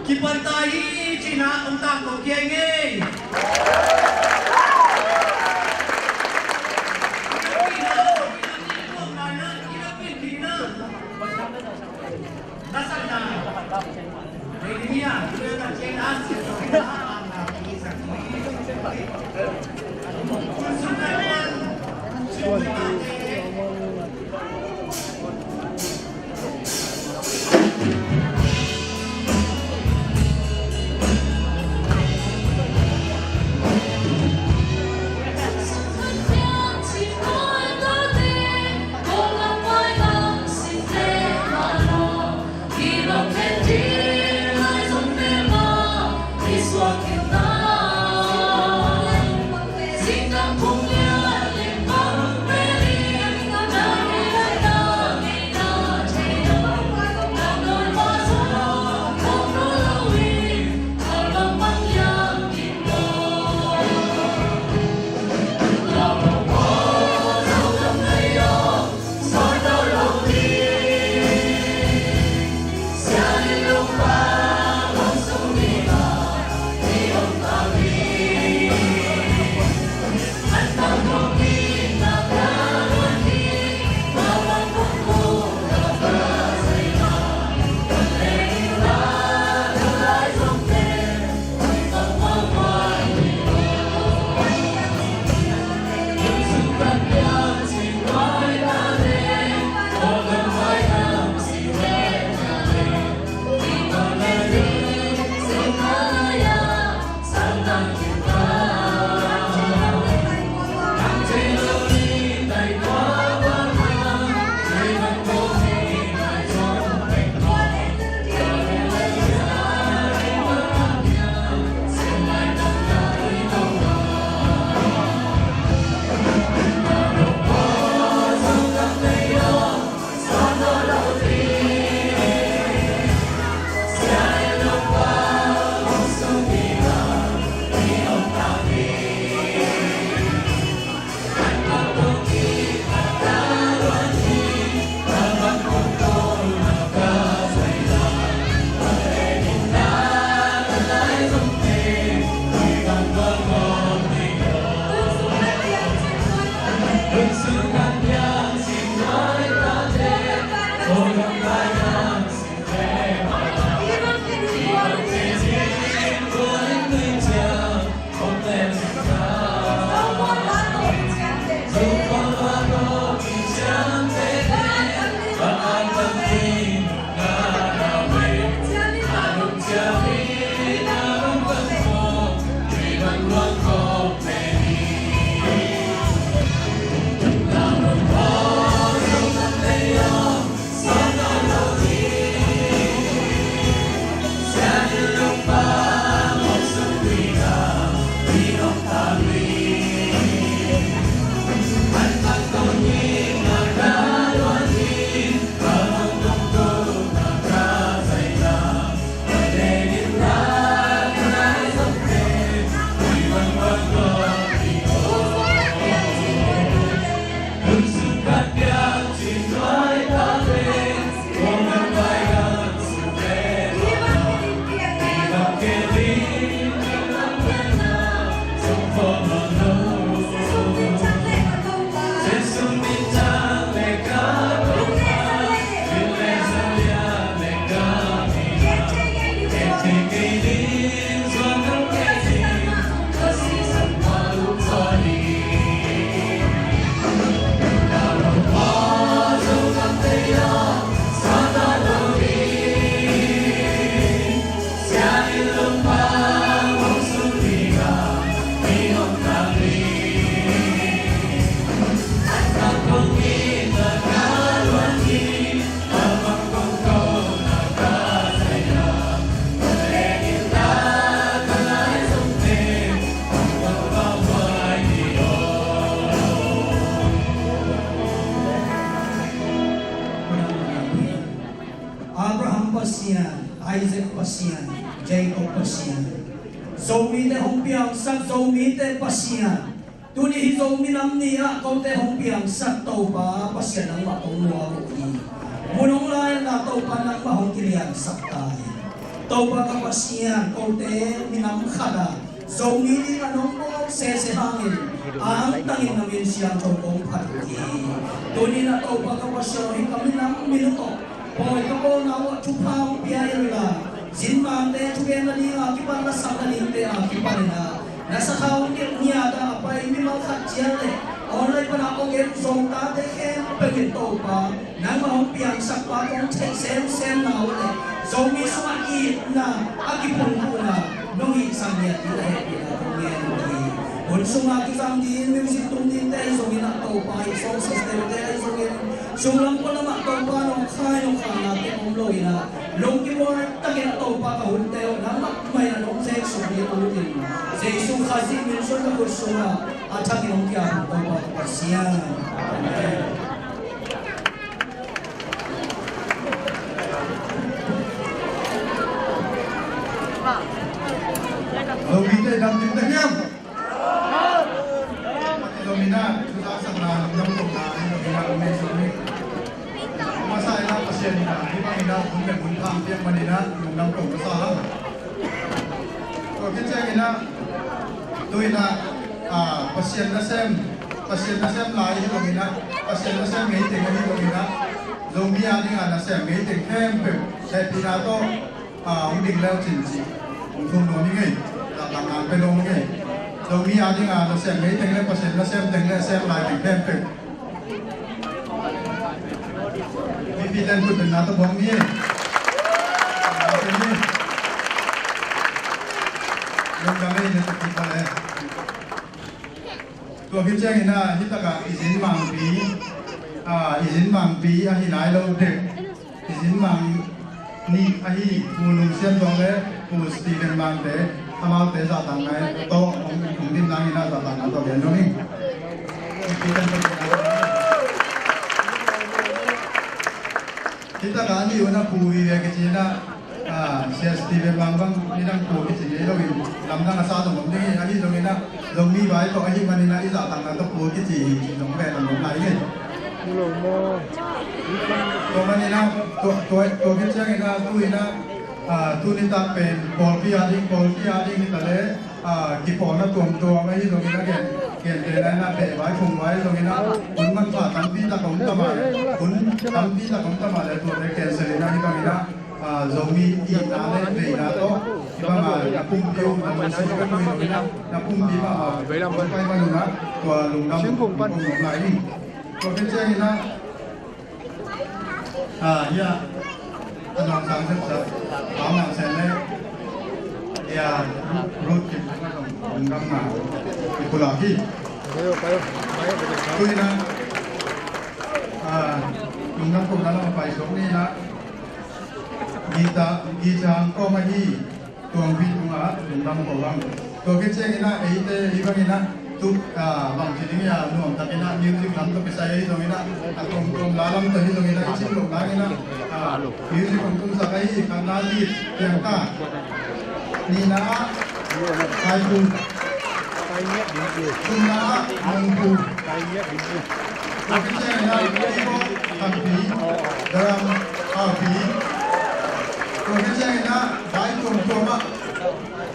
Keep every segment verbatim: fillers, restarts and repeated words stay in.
Kipan ta hi, ci-in ah hong tangko kei ing ei. Abraham Pasian, Isaac Pasian, Jacob Pasian, Zomite hong piangsak Zomite Pasian, tuni hi Zomi Nam Ni ah kote hong piangsak Topa Pasian nangmah kong muak uh hi. Mun hong la in la Topa nangmah hong kiliansak ta hi. Topa ka Pasian, kote minam khat a Zomi ding a nong bawl sese hangin, angtangin na min siangtho kong phat uh hi. Tuni-in ah Topa ka Pasian, hih ka minam min tawh pawi ka bawlna uh ah thupha hong pia in la, Zin Mangte thugenna ding a kipan, lasakna dingte a kipan in ah, na sakha hong gelh ngiat a pai mimal khat ciat leh online pan a hong et Zo tate khempeuh in Topa, nangmah hong piangsak pa kong theih semsem na uh leh, Zomi sungah itna a kiphungphuna nong hihsak ngiat ding a hehpihna kong ngen uh hi. Hun sungah kizang ding, music tum dingte ahi zongin ah, Topa, hih sound systemte ahi zongin, sunglam pualamah Topa nong khai nong khanna te om lo in ah, lungkim huai takin ah Topa ka hunte uh nangmah mah in ah nong zek suk ding uh in, Jesu Khazih min suang ka khut sungah a thakin hong kiap uh Topa ka Pasian. Amen. Zomite dam ding ta hiam? Zomina, thu zaksakna, lam tokna, Zomina, lam nei Zomi. Masa ina Pasian ina, hih bang ina, hun le hun phang piak man ina, lungdam kong masa hang. Tua khit ciang ina, tu ina, ah, Pasian nasem, Pasian nasem lai hi lo ina, Pasian nasem ngei teng hi lo ina, Zomi a dinga nasem ngei teng khempeuh, hehpihna tawh, ah, hong ding leu cin ci, hong thum lo ni ngei, zahtakna pia lo ni ngei. Zomi a dinga nasem ngei teng le, Pasian nasem teng le, sem lai teng khempeuh. Mipi ten khut bengna tawh buang ni. Lungdam ei, na tawh kik bale. Tua khit ciangin ah, hih takah i Zin Mangpi, ah, i Zin Mangpi ahi nai lo dek, i Zin Mang nih ahi Pu Nung Sian Tuang le Pu Stephen Mangte, amaute zahtakna tawh hong, hong din nangin ah zahtakna tawh gen dong ing. Hih takah a nih un ah Pu Vive kici in ah, ah, Sia Stephen Mang bang nidang Pu kici ngei lo in, lamdang a sa zong om ding hi, ahi zongin ah, Zomi vai tawh ahih manin ah i zahtakna tawh Pu kici hi, ci zong beh lam om lai hi. Tua manin ah, tua, tua, tua khit ciangin ah, tu in ah, ah, tu nitak pen pawlpi a ding, pawlpi a ding hi ta leh, ah, kipawlna tuamtuam ahi zongin ah, gen, gentehna in ah beh vai, phung vai zongin ah, hun manpha tampi tak om ta mah leh, hun tampi tak om ta mah leh, tuate cancel in ah, hih bangin ah, ah, Zomi itna le veina tawh, hih bang ah, na pumpi uh, na lungsim uh, na pumpi mah, ah, pai man un ah, tua lungdam kong om lai hi. Tua khit ciangin ah, ah, ya, a nuam sang sepsap, Pa Mang Sen le, ya, Ruth Kim, lungdamna i pulak hi. Tu in ah, ah, lungdam kohna lam a pai suak ni in ah, Gita, Gita Angkawm ahi, Tuangpi tungah lungdam ko hang. Tua khit ciangin ah eite hih bangin ah tu, ah, bang ci ding hiam, nuam takin ah music lam tawh kisai ahi zongin ah, a tuamtuam la lam tawh hi zongin ah i cih loh nangin ah, ah, music hong tumsak ahi Khanati Piangta. Nihna ah Kaipu. Thumna ah Mungpu. Tua khit ciangin ah keyboard Khampi, drum Aupi. Tua khit ciangin ah vai tuamtuam ah,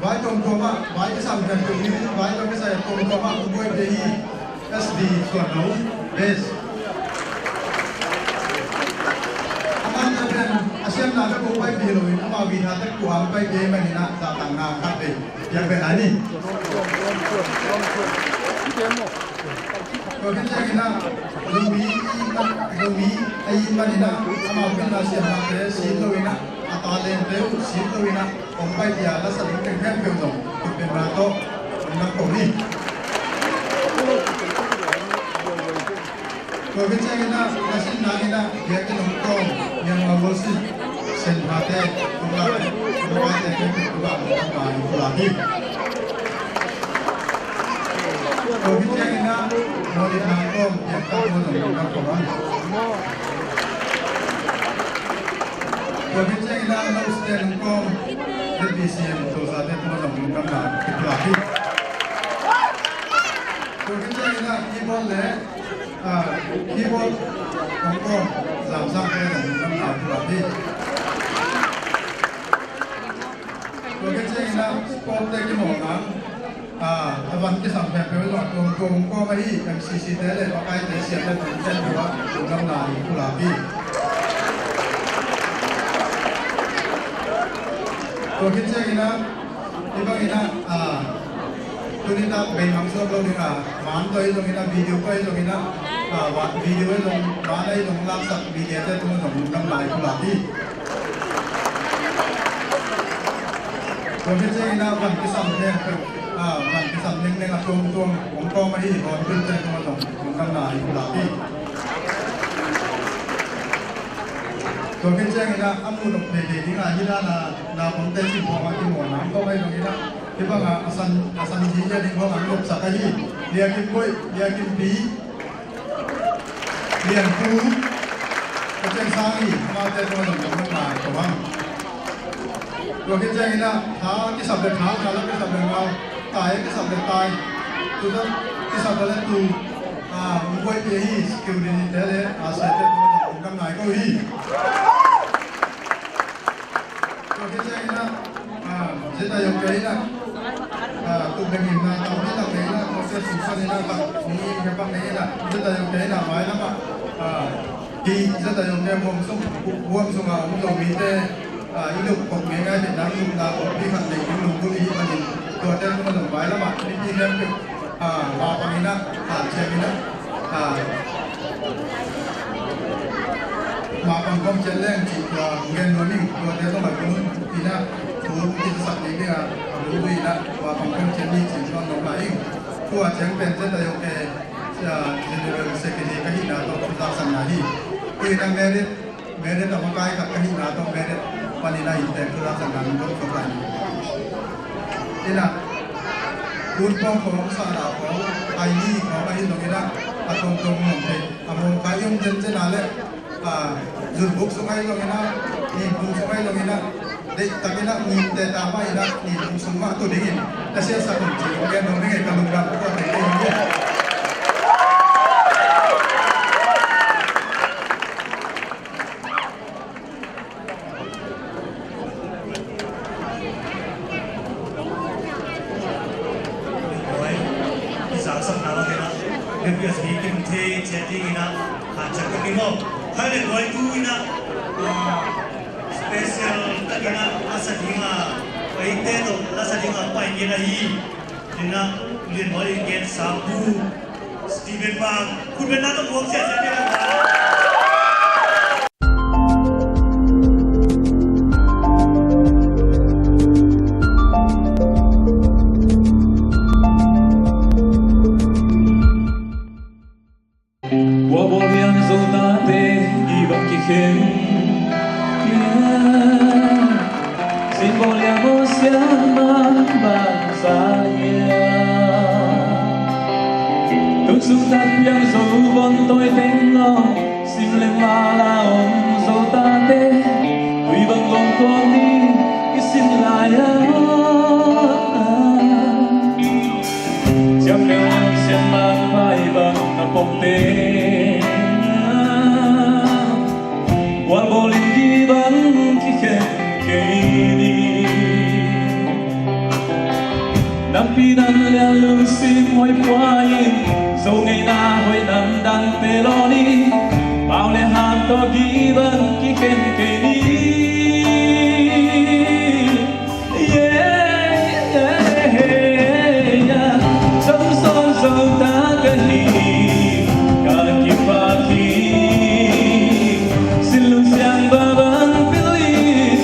vai tuamtuam ah, vai kisam khempeuh, music vai tawh kisai tuamtuam ah hong buaipih hi S D Suan Lo, bass. Amaute pen a siamna bek hong buaipih hi loin, amau guitar tawh hong buaipih ahih manin ah zahtakna khat vei piak beh lai ni. Tua khit ciangin ah Zomi i man, Zomi a i manin ah amau pen a siamnate sin loin ah, a talente uh sin loin ah hong paipih a, la sa ding teng khempeuh zong khutbetna tawh hong nang ko ni. Tua khit ciangin ah, na sinna in ah biakinn hong tawm Myanmar Worship Centre te, tua khit ciangin ah Mawlitha hong tawm Piangthak Mawlitha hong tawm. Tua khit ciangin ah Nose Ten hong tawm Z B C M Tulsa te, tua zong lungdamna kipulak hi. Tua khit ciangin ah keyboard le, ah, keyboard hong tawm Zamsang te zong lungdamna kipulak hi. Kawmte kimawlna, ah, a van kisam khempeuh zong a tuamtuam kawm ahi M C C te le makaite siamte tungsian tua lungdamna i pulak hi. Tua khit ciangin ah, hih bangin ah, ah, tuni tak beimang suak lo ding a, van tawh ahi zongin ah, video tawh ahi zongin ah, ah, va-, video ahi zong, van ahi zong laksak mediate tungah zong lungdamna i pulak hi. Tua khit ciangin ah van kisam neng, ah, van kisam nengneng a tuamtuam hong kawm ahi honpilte tungah zong lungdamna i pulak hi. Tua khit ciangin ah a muh nop thei thei ding a, hih dan a naupangte cih khawng a kimawlna hong kawm ahi zongin ah, hih bang a a san, a san zia ding khawng a nopsak ahi Lia Kim Boih, Lia Kim Pi, Lian Pu, Ka Cen Sang hi, amate tungah zong lungdamna ko hang. Tua khit ciangin ah, tha kisap le tha, tha la kisap le ngau, tai kisap le tai, tu la kisap le tu, ah, hong buaipih ahi security te le, ah, siate tungah zong lungdamna ko hi. Tua khit ciangin ah, ah, zia ta zong kei in ah, ah, tuk bek in ah, tau ni tak kei in ah, tua sia sung san in ah, bak ni kei bak ni in ah, zia ta zong kei in ah, mailam ah, ah, hi zia ta zong kei huam sung, huam sung ah, hong zong mite, ah, i luk kok ngei ngai hi nang lukna kok pi khat nei ding lungdam hi manin, tuate tungah zong mailam ah, mipi khempeuh, ah, mapang in ah, ah, ciam in ah, ah, mapang khawm ciat leng cih tua hong gen nuam ing, tuate zong a tung in ah, thu hong kizaksak ding ding a, a lungdui in ah, mapang khawm ciat ni cih nuam nuam lai ing. Tua ciang pen zia ta zong kei, ah, General Secretary ka hihna tawh thu zaksakna hi. Tua in ah merit, merit a makai khat ka hihna tawh merit panin a inntek thu zaksakna min dot khat lai. In ah, kun pawng khawng, sahna khawng, ai ni khawng ahi zongin ah, a tongtong nuam thei. A mawngkha i om ciancian a leh, ah, zunbuk sung ahi zongin ah, ninbuk sung ahi zongin ah, deihtakin ah, ninte ta mah in ah, ninbuk sung mah tu dingin, na siatsak un ci, hong gen nuam ing e, ka lungdam, tua thei thei hi. Oi, i zaksakna bang in ah, N P S B kim thei ciat ding in ah, hanciam ka kim aw. Hai le guai tu in ah, ah, special tak in ah, a sa ding a, pai te tawh, a sa ding a, pai ngen ahi. In ah, lian maw i gen sa pu, Stephen Bang, khut beng na tawh buak ciat ciat ding a. Tua bawl liang Zo tate i bang kikhen. Sin bawl liang aw siama bang sa ia. Tun sung tak piang Zo bawng tawi teng aw. Sim leng mala om Zo tate, tui bang gong tuang ni i sim lai a. Ciam leng siam bang pai bang na pom te. Gual bawl in gih bang kikhen kei ni. Nampi nam lian lungsim huai puai in, Zo ngeina huai namdangte lawn in, pau le ham tawh gih bang kikhen kei ni. Yeah, yeah, yeah. Zo sawn Zo ta ka hi, ka kipak hi. Sin lung siang bang bang pil in,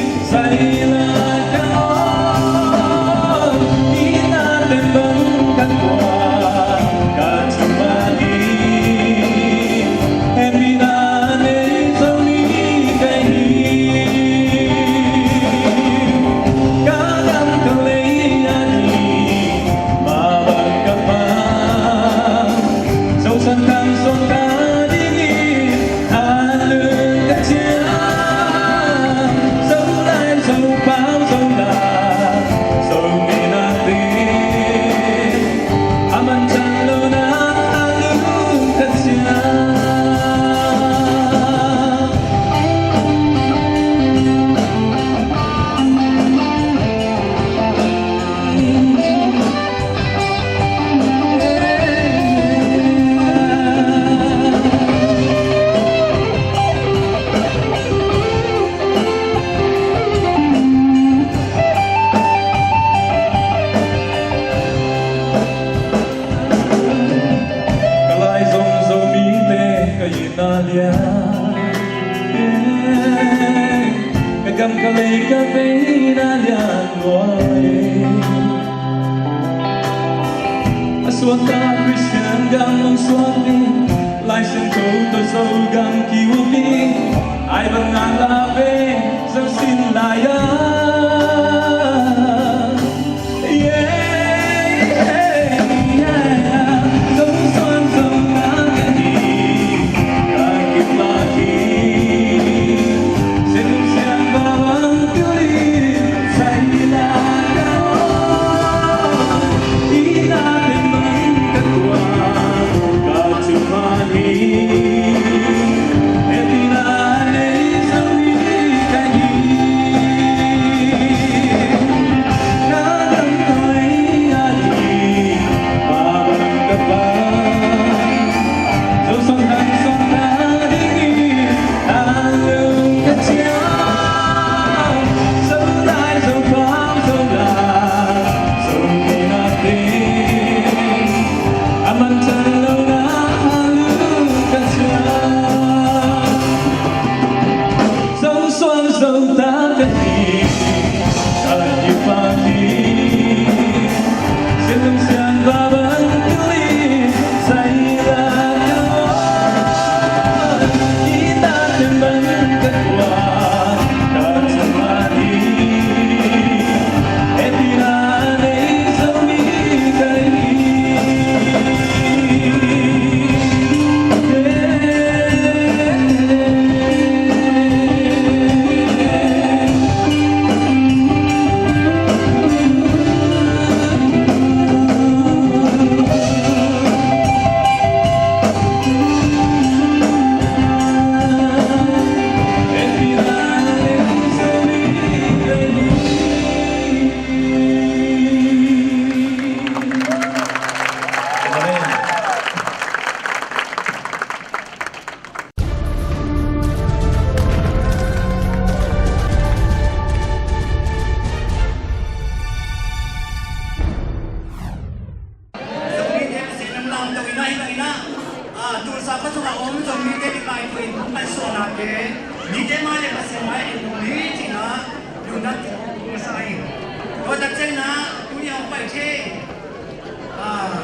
Gam ka lei ka veina lian lua e. A suakta Khristian gam hong suak ding, Lai Siangtho tawh Zogam ki-uk ding, ai bang na la ve, zang sin lai a. Zomite Pasian lam lamto in ah, hi bang in ah, ah, Tulsa khuasung a om Zomite ding vaitui in hong kalsuanna te, mite mai le Pasian mai en nuam hi ci-in ah lungdam thu hong sa hi. Tua tak ciangin ah tuni a hong pai thei, ah,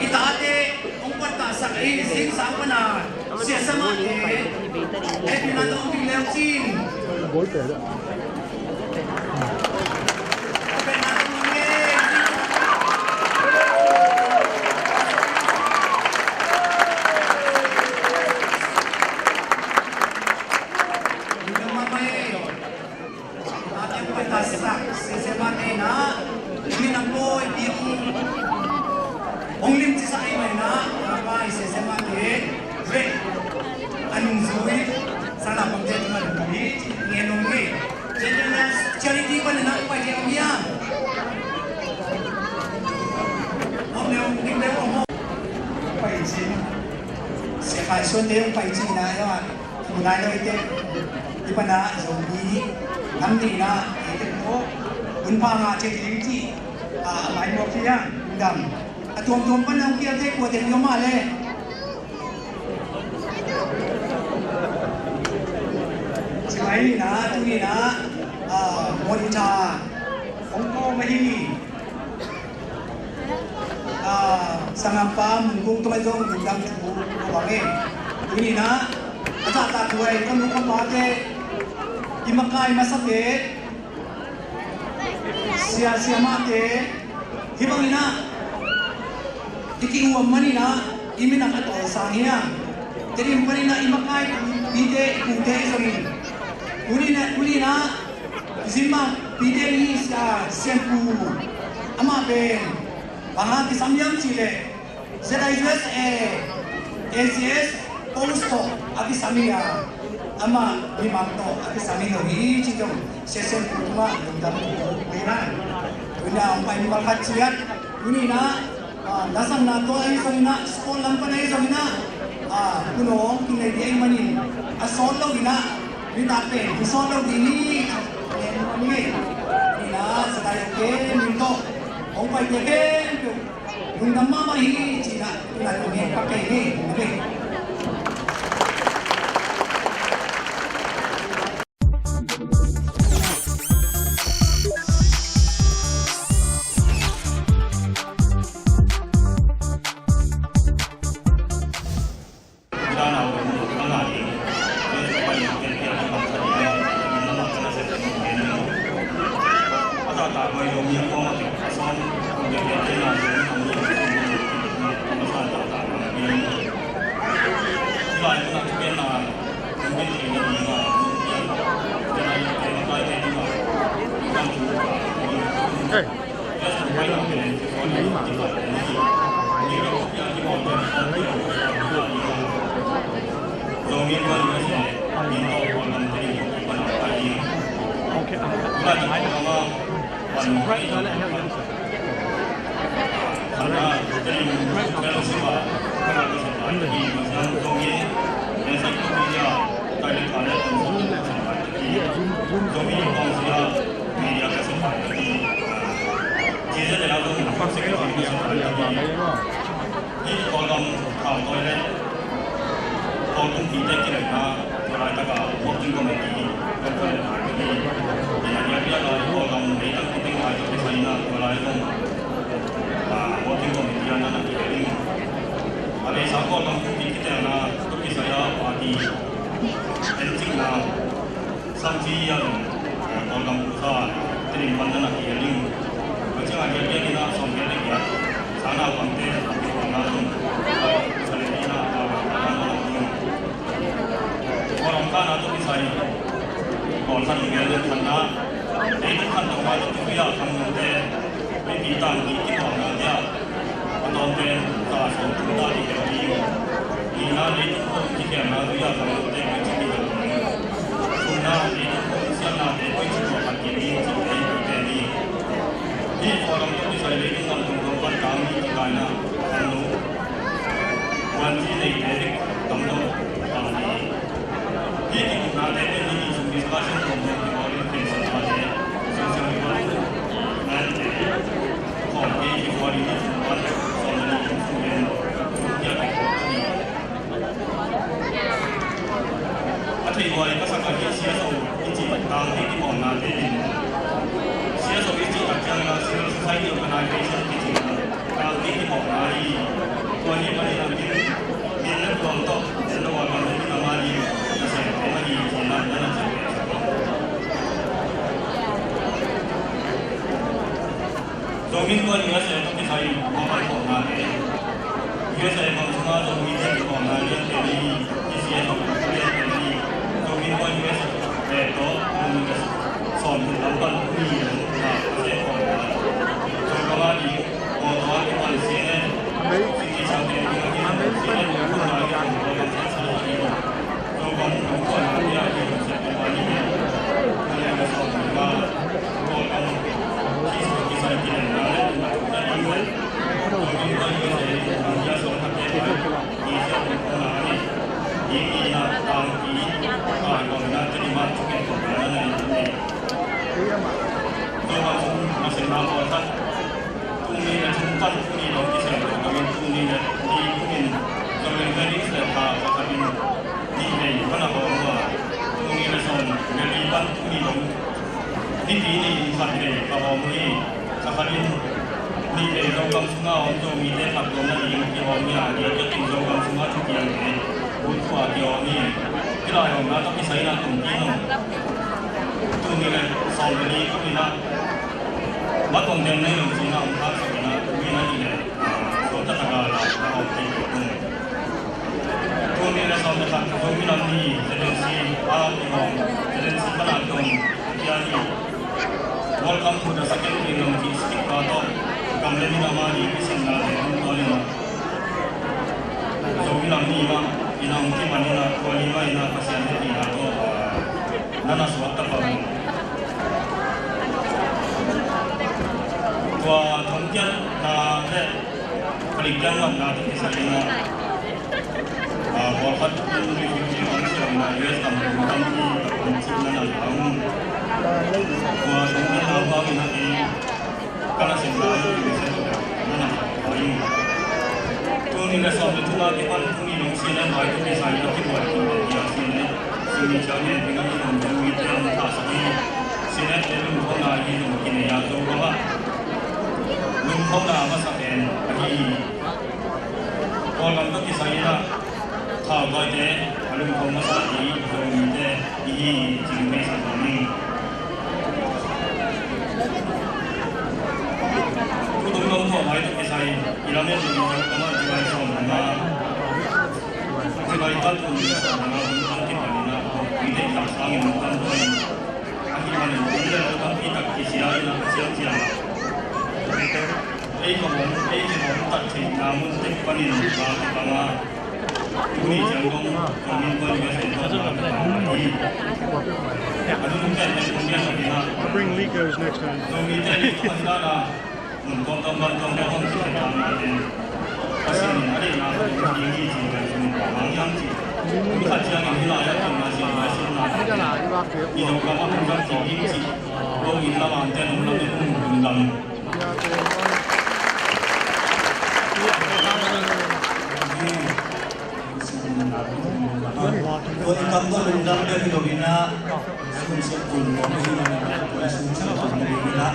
i tate hong puatkahsak ahi zingsang pan a Sia Siamahte, hehpihna tawh hong ding le uh cin. Hong limci sak ahih manin ah, a pai Sia Siamahte, a nungzui, sangnaupangte tungah lungdam hi, ci ngen nuam hi. Charity panin ah pai thei om hiam? Om le om, lim le om. Pai ci. Sia Khai Suante hong pai ci na, ya. Tunai lo ite. Ipa na Zomi nam nihna ite ko. Un pa nga che ding ci. A, a mai mo ki ya. Dam. A tuamtuam pan hong kial te kua te ni om a le. Ci mai ni na, tuni na, a, monitor hong ko ma hi. A, sanggampa Mun Kung Thang zong lungdam thu ko bang e. Tuni na, a zahtak huai ka nu ka pate, i makai masate, Sia Siamahte, hih bangin ah i ki-uam manin ah i minam a tawlsang hi a. Tedim panin ah i makai pite, i pute i zongin, tuni na, tuni na, i zin mah pite ni, Sia Sian Pu, amah pen bang a kisam hiam cih leh Z I U S A, A C S post tawh a kisam hi a, amah mimal tawh a kisam hi lo hi ci zong, Sia Sian Pu tungah lungdam thu ko hi na. Tuni a hong pai mimal khat ciat, tuni na, a, na sang na tawh ahi zongin ah, sport lam pan ahi zongin ah, a, kunawng kinei ding ahih manin a sawt lo in ah, nitak pen kusawt lo ding hi. Tuni na, sa dai ok, min tawh hong pai te khempeuh lungdam mahmah hi, ci-in ah, tuni a kong gen pak kei hi. Hih Kawlgam thautawi le Kawl kumpi te kilaina tua laitaka working committee kan tua le lai hi. Ina dia dia lai Kawlgam lei tang kiting lai tawh kisai ina tua lai zong, ah, working committee ana na kihel ding. A beisa Kawlgam kumpi kitelna tawh kisai a party encikna Samci a dong, eh, Kawlgam kusa, tiling pan na na kihel ding. Tua ciang a giat giat ina sawm giat le giat, sana pangte, a kituakna dong, kusa le ina, a, a, a, a, a, Kawlgam kana tawh kisai, Kawl khan ong giat le khanna, ei tung khan tawh ma tawh tui a khan nungte, Mipi tangki kituakna dia a tawm pen za sawm tung ta ding hi lo hi. Nihna leitung hong kikhelna zui a zang lote koici kihel ding. Thumna leitung hong siamnate koici tuah khat kik ding cihte hi koite hi. Hih Kawlgam tawh kisai leitung gam tung gam pan kang mi kikaina a khang lo. Kuanci neite bek tam lo a hi. Hih kikupnate pen nihin sung discussion tawh tawh kibawl in pensionate, social development, nante, khawmpi kibawl in nihin sung pan sawm le nih sung pen sung piak kikupna hi. A theih huai ka sak a hih C S O i cih tangte kibawlnate in C S O i cih tak ciangin a civil society organization kici Kawlpi kipawhna hi. Tua hi manin a min, min na tuam tawh, min na uap lo na min a mah hi. Na sem te mah hi, ci na, na na sem te sa tawh. Zomi Kuan U S A tawh kisai mobile pawhna te. U S A bang sunga Zomi te kipawhna lian te ni, T C S a lian te ni. Zomi Kuan U S A tawh, sawm lam pan ni, na, se pawhna. Zomi Tuni le thum pan tuni dong kisem lo dongin tuni le li kumin Zomi Weddings le pha pakhatin nih vei pan a hawm uh a, tuni le sawm le li pan tuni dong nipi nih in khat vei ka hawm uh hi. Pakhatin nih vei Zogam sunga hawm Zomite phattuamna ding kihawm hi a, diakdiakin Zogam sunga thukiangte ut uh a kihawm hi. Hih lai hawmna tawh kisai in a kumpi nong tuni le sawm le li kumin a Matong den nei lo cina hong khaksak ina, ui na hi le, ah, so ta ta ga la, na hong kei kei kung. Tuni le sawm le khat, Zomi Nam Ni, Z N C, ah, i hong, Z N C pana kong, kia hi. Welcome to the second kingdom, ki skip ka to, kam le min ama ni, ki sin na le, hong to le na. Zomi Nam Ni ma, ina hong ki man ina, tua ni ma ina, Pasian le ina to, ah, na na suak ta pa. Tua thongkiatna le palik kiang matna tawh kisai in a, ah, pawlkhat in refugee hong siamna U S gam kum tampi a pang cihna na hang. Tua thongkiatna hua in a ei ka na sem lai in a sem na na hang. Tuni le sawm le thum a kipan tuni dong C N F vai tuni sai a kibuai tuni a C N F. Simi ciang ne, pi na hi nong zong mi te nong ta sa hi. Sinet le lungkhawmna hi zong kinei a zo lo a. Lungkhawmna masa pen ahi hi. Kawlgam tawh kisai in a, thautawite a lungkhawm masa hi Zomite i hi hi ci lungkham sa lo ning. Tutung lawm thaumai tawh kisai i lamet lungkhawm a, July sawm le nga. July tal thum le sawm le nga hun pan kipan in a, i deih tak sangin hun pan tua in. Ahih manin kum le lo tampi tak kisia in a, a siam ciang a. Ei ka hong, ei ka hong tat theihna mun tek panin la kipang a. Tuni ciang dong, kong min pan ka sen tawh la kipang hi. A dun pen pen kong biak a hi. I'll bring Likos next time. Tua i kam tawh lungdam bek hi lo in ah, sun siat tun nuam ahi lo in ah, tua i sun siat tun nuam ahi lo in ah,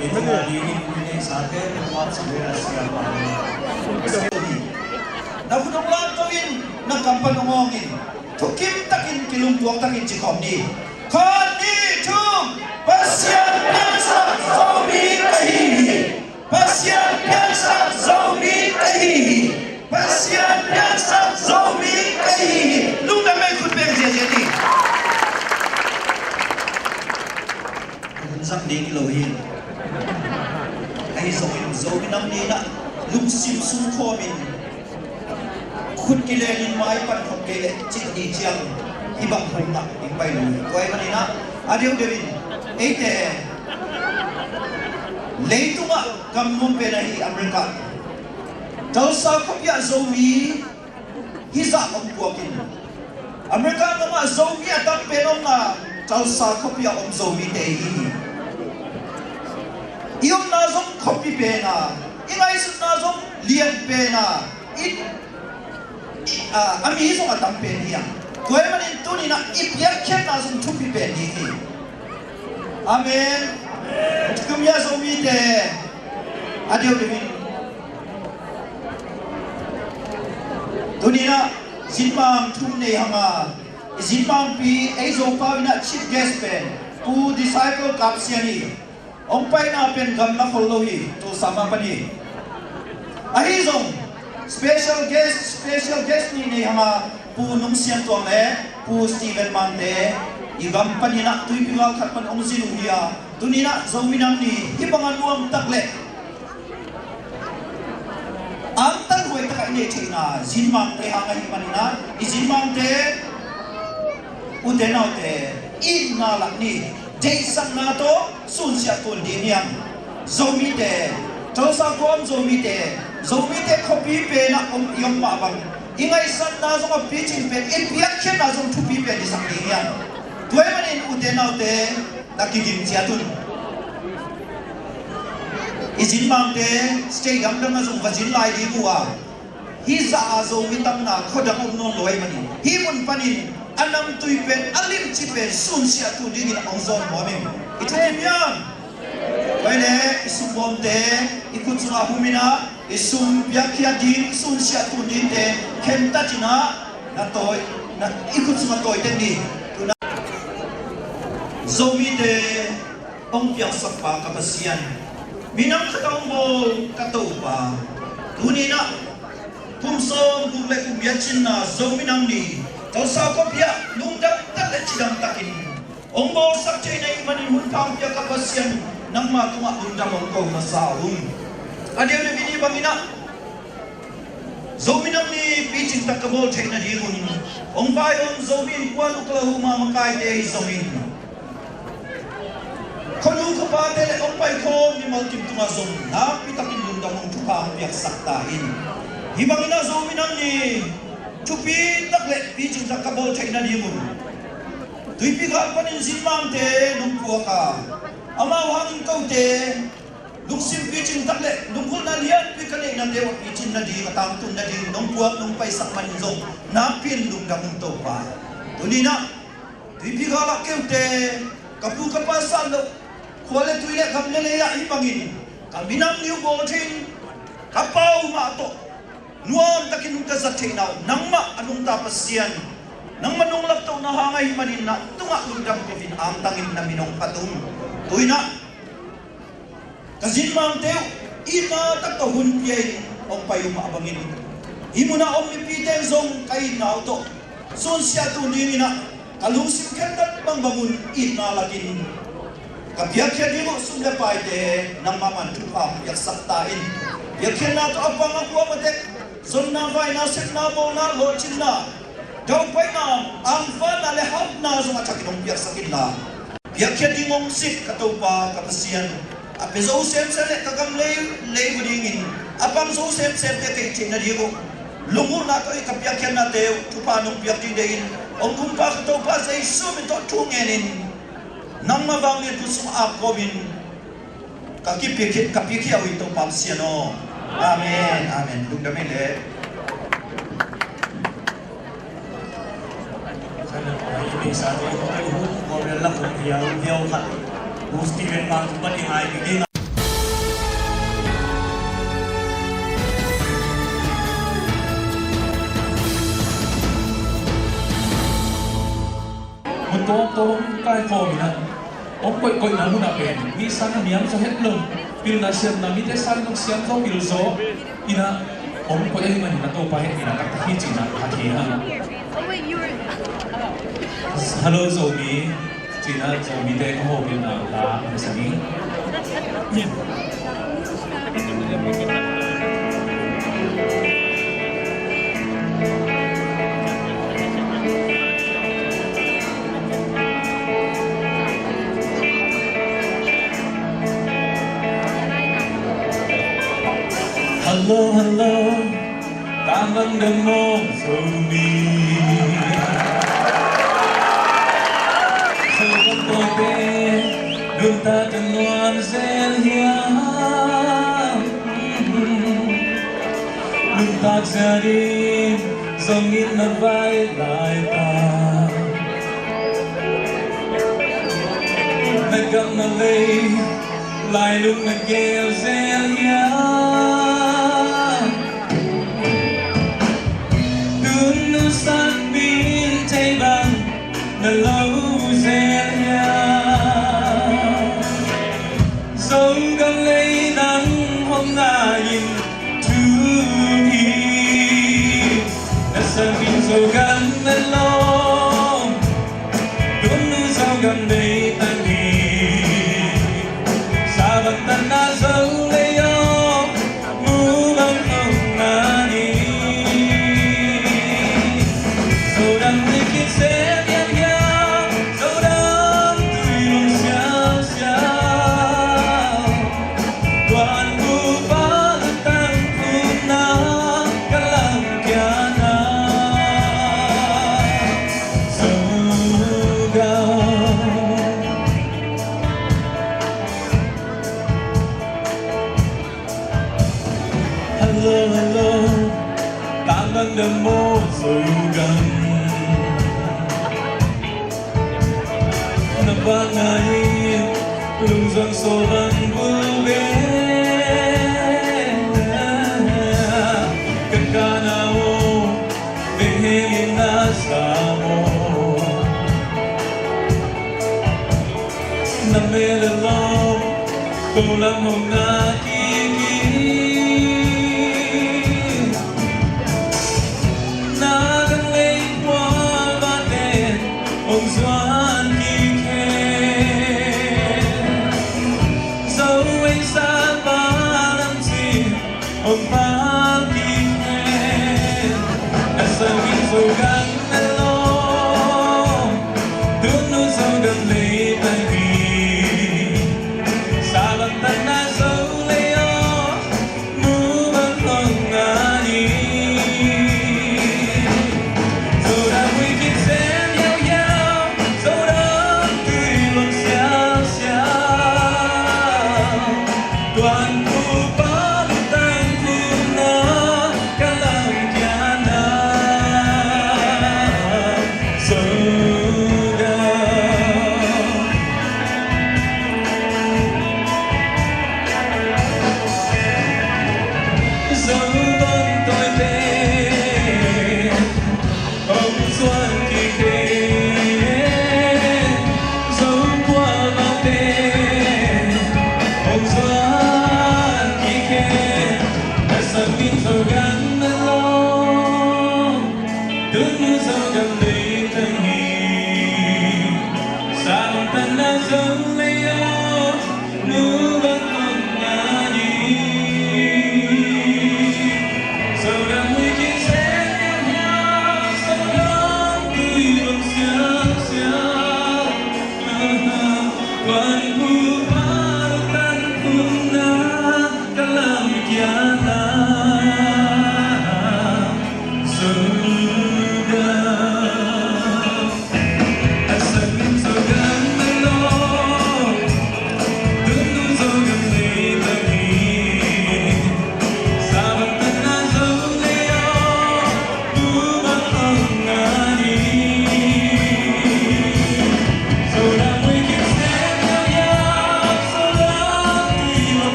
i tungah ding in i neihsate, i kuat sa ve a sia pa. Na khut hong lamto in, na kam pan hong awng in, thukim takin, kilungtuak takin ci khawm ni. Khat, nih, thum. Pasian piangsak Zomi ka hi hi. Pasian piangsak Zomi ka hi hi. Pasian piangsak Zomi ka hi hi. Lungdam ei, khut beng ziahziah ni. Hun zak ding hi lo hi. Ahi zongin Zomi Nam Ni in ah lungsim sung khawmin, khut kilelin mai pan khop kei leh cih ni ciang, hih bang hun ah ding pai lo hi. Tua ahih manin ah, a deuhdeuh in eite leitungah gam nuam pen ahi America, Tulsa khuapi ah Zomi hizah om puakin, America gam ah Zomi a tam pen omna Tulsa khuapi ah om Zomite hi hi. I omna zong khuapi pen a, i ngaihsutna zong lian pen a, i, i, a, a mi zong a tam pen hi a. Tua ahih manin tuni-in ah i piakkhiatna zong thupi pen ding hi. Amen. Kum ya Zomite, a deuhdeuh in. Tuni-in ah zinmang thum nei hang a, i zinmangpi, ei Zopau in ah chief guest pen Pu Disciple Kap Sian hi. Hong paina pen gamla khol lo hi, Tulsa mah pan hi. Ahi zong special guest, special guest nih nei hang a, Pu Nung Sian Tuang le Pu Stephen Mangte, i gam panin ah tuipi gal khat pan hong zin uh hi a, tuni-in ah Zomi Nam Ni hih bang a nuam tak leh angtang huai takah i neih theihna zinmangte hang ahih manin ah, i zinmangte, ute naute, itna lak ni, deihsakna tawh sunsiah tun ding hi hang. Zomite, Tulsa khua om Zomite, Zomite khuapi pen ah om i om mah bang, i ngaihsutna zong a picing pen, i piakkhiatna zong thupi pen i sak ding hi hang. Tua ahih manin ute naute, na kigim ciat un. I zinmangte state dangdang ah zong va zin lai ding uh a, hih zah a Zomi tamna khua dang om nawn lo ahih manin, hih mun panin a namtui pen, a limci pen sunsiah tun dingin a hong zawn nuam ing. I thukim hiam? Tua hi leh i sumbawmte, i khut sungah hum in ah, i sum piakkhiat ding, i sunsiah tun dingte khentat in ah, na tawi, na, i khut sungah tawi teh ni. Tuna Zomite hong piangsakpa ka Pasian, minam khat a hong bawl ka Topa, tuni-in ah kum sawm guk le kum giat cinna Zomi Nam Ni, Tulsa khuapi ah lungdam tak le cidam takin hong bawlsak thei na hih manin hun pha hong pia ka Pasian, nangma tungah lungdam hong ko masa ung. A deuhdeuh in hih bangin ah Zomi Nam Ni picing tak ka bawl theih nadingun hong vai om Zomi Innkuan Oklahoma makaite ahi zongin, khuanu khuapate le hong paikhawm mimal kim tungah zong nakpi takin lungdam hong thupha hong piaksak ta in. Hih bangin ah Zomi Nam Ni thupi tak le picing tak ka bawl theih nadingun tuipi gal panin zinmangte nong puak a, amau hangin kote lungsim picing tak le lunggulhna lianpi ka neihnate uh a picin nading, a tangtun nading nong puak, nong paisak manin zong nakpi-in lungdam ung Topa. Tuni-in ah tuipi gal ah keute, ka pu ka pa sat loh, khua le tui le gam le lei ah hih bangin ka minam ni uh bawl thei in, ka pau mah tawh nuam takin hong ka zat theihna uh nangmah a nungta Pasian, nangmah nong laptohna hang ahih manin na tungah lungdam ko-in angtangin na min hong phat ung. Tu-in ah ka zinmangte uh itna tak tawh hun pia-in hong pai uh mah bangin, hih munah om mipite in zong ka itna uh tawh sunsiah tun dingin ah ka lungsim khentat bangbang un itna lakin ka piakkhiat ding uh sum le paite nangmah man thupha piaksak ta in. Piakkhiatna tawh a pang a kuamah tek zonna, vaina, sepna, bawlna, lawhcinna, daupaina, angvaina le hauhna zong a thakin hong piaksak inla, Piakkhiat ding hong sik ka Topa ka Pasian, a pia zo semsem le ka gam lei, lei uh dingin a pang zo semsemte theih theih nading uh, lunghulhna tawh i ka piakkhiatnate uh thupha nong piak ding deih in, hong kumpa ka Topa Jesu min tawh thu ngenin, nangma vangliatna sungah ap kawmin ka kipia khia, ka pia khia uh hi Topa Pasian aw. Amen, amen. Lungdam ei le. Mun tawmtawm hong kaikhawm in ah, hong koihkoihna munah pen mi sang a niam zaw het lo, pilna siamna mite sang in hong siam zaw, pil zaw in ah, hong koih ahih manin a Topa hehpihna taktak hi ci-in ah phat hi hang. Hello Zomi ci-in ah Zomite ka hopihna la hong sa ni. Hello, hello. Tang bang dam maw Zomi? Zo bang tawite nuntak ka nuam zel hiam? Nuntak zia ding zongin na vai lai ta. Na gam na lei lailung na gel zel hiam? Tun nu sang min thei bang na lo zel hiam? Zogam lei nang hong ngai in thu hi. Na sang in Zogam na lawm. Tun nu Zogam lei tang hi. Sa bang tan na Zo lei aw. Mu bang hong na ni. Zo dang ni kin se mian hiam? Zo dang tui lung siau siau. Tuan bu pa na tang kun na ka lam kia na. Zo dang. Hello, hello. Tang bang dam maw Zogam? Na bang ngai in lungzon so bang bul be. Kan ka na o beng he in na sa maw? Na mel a lawm ko lam hong na kik in. Na dang lei kual bate hong zuan kik hen. Zo ei sa pa lam cin hong pang kik hen. Na sang in Zogam na lawm. Tun nu Zogam lei tang hi. Sa bang tan na Zo lei aw. Mu bang hong na ni. Zo dang ui kin se miau hiau. Zo dang tui lung siau siau. Tuan bu pa lungtang kun na ka lam kia na. Zo dang. Zo bang tawite hong zuan kik hen. Zo kual bangte hong zuan kik hen. Na sang in Zogam na lawm. Tun nu Zogam lei tang hi. Sa bang tan na Zo lei aw. Nu bang hong na ni. Zo dang ui kin se miau hiau. Zo dang tui lung siau siau.